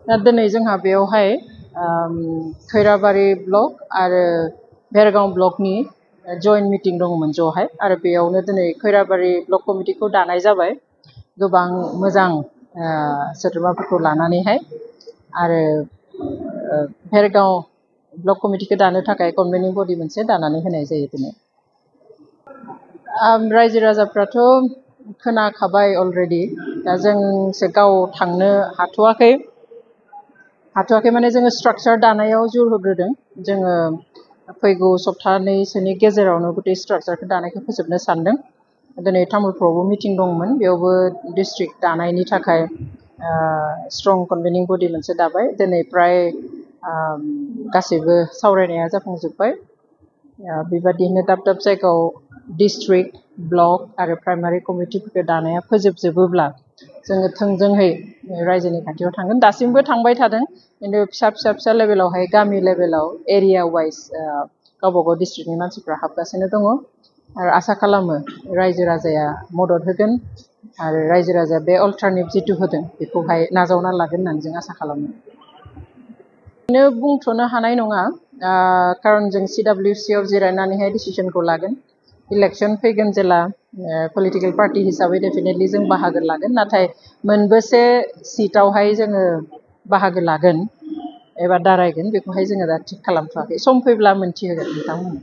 दिनै जोंहा बेयावहाय खैराबारि ब्लक आरो भेरगाव ब्लकनि जइन्ट मिटिं दङमोन ज'हाय आरो बेयावनो दिनै खैराबारि ब्लक कमिटिखौ दानाय जाबाय गोबां मोजां सोद्रोमाफोरखौ लानानैहाय आरो भेरगाव ब्लक कमिटिखौ दानो थाखाय कनभेनिं बडि मोनसे दानानै होनाय जायो दिनै रायजो राजाफ्राथ' खोनाखाबाय अलरेडि दा जोंसो गाव थांनो हाथ'वाखै माने जोङो स्ट्राक्चार दानायाव जुर होग्रोदों जोङो फैगौ सप्तानैसोनि गेजेरावनो गुटे स्ट्राक्चारखौ दानायखौ फोजोबनो सानदों दिनै तामुलपुरावबो मिटिं दंमोन बेयावबो डिस्ट्रिक्ट दानायनि थाखाय स्ट्रं कनभेनिं बडि मोनसे दाबाय दिनै प्राय गासैबो सावरायनाया जाफुंजोब्बाय बेबादिनो दाब दाब जायगायाव डिस्ट्रिक्ट ब्लक आरो प्राइमारि कमिटिफोरखौ दानाया फोजोबजोबोब्ला जोङो थोंजोंहै रायजोनि खाथियाव थांगोन दासिमबो थांबाय थादों खिन्थु फिसा लेभेलावहाय गामि लेभेलाव एरिया वाइज गावबा गाव डिस्ट्रिक्टनि मानसिफ्रा हाबगासिनो दङ आरो आसा खालामो रायजो राजाया मदद होगोन आरो रायजो राजाया बे अल्टारनेटिभ जिथु होदों बेखौहाय नाजावना लागोन होननानै जों आसा खालामो बुंथ'नो हानाय नङा खारन जों CWC आव जिरायनानैहाय डिसिसनखौ लागोन इलेक्शन फैगोन जेला पलिटिकेल पार्टि हिसाबै डेफिनेटलि जों बाहागो लागोन नाथाय मोनबेसे सिटआवहाय जोङो बाहागो लागोन एबा दारायगोन बेखौहाय जोङो दा थिग खालामथ'वाखै सम फैब्ला मोनथिहोगोन नोंथांमोन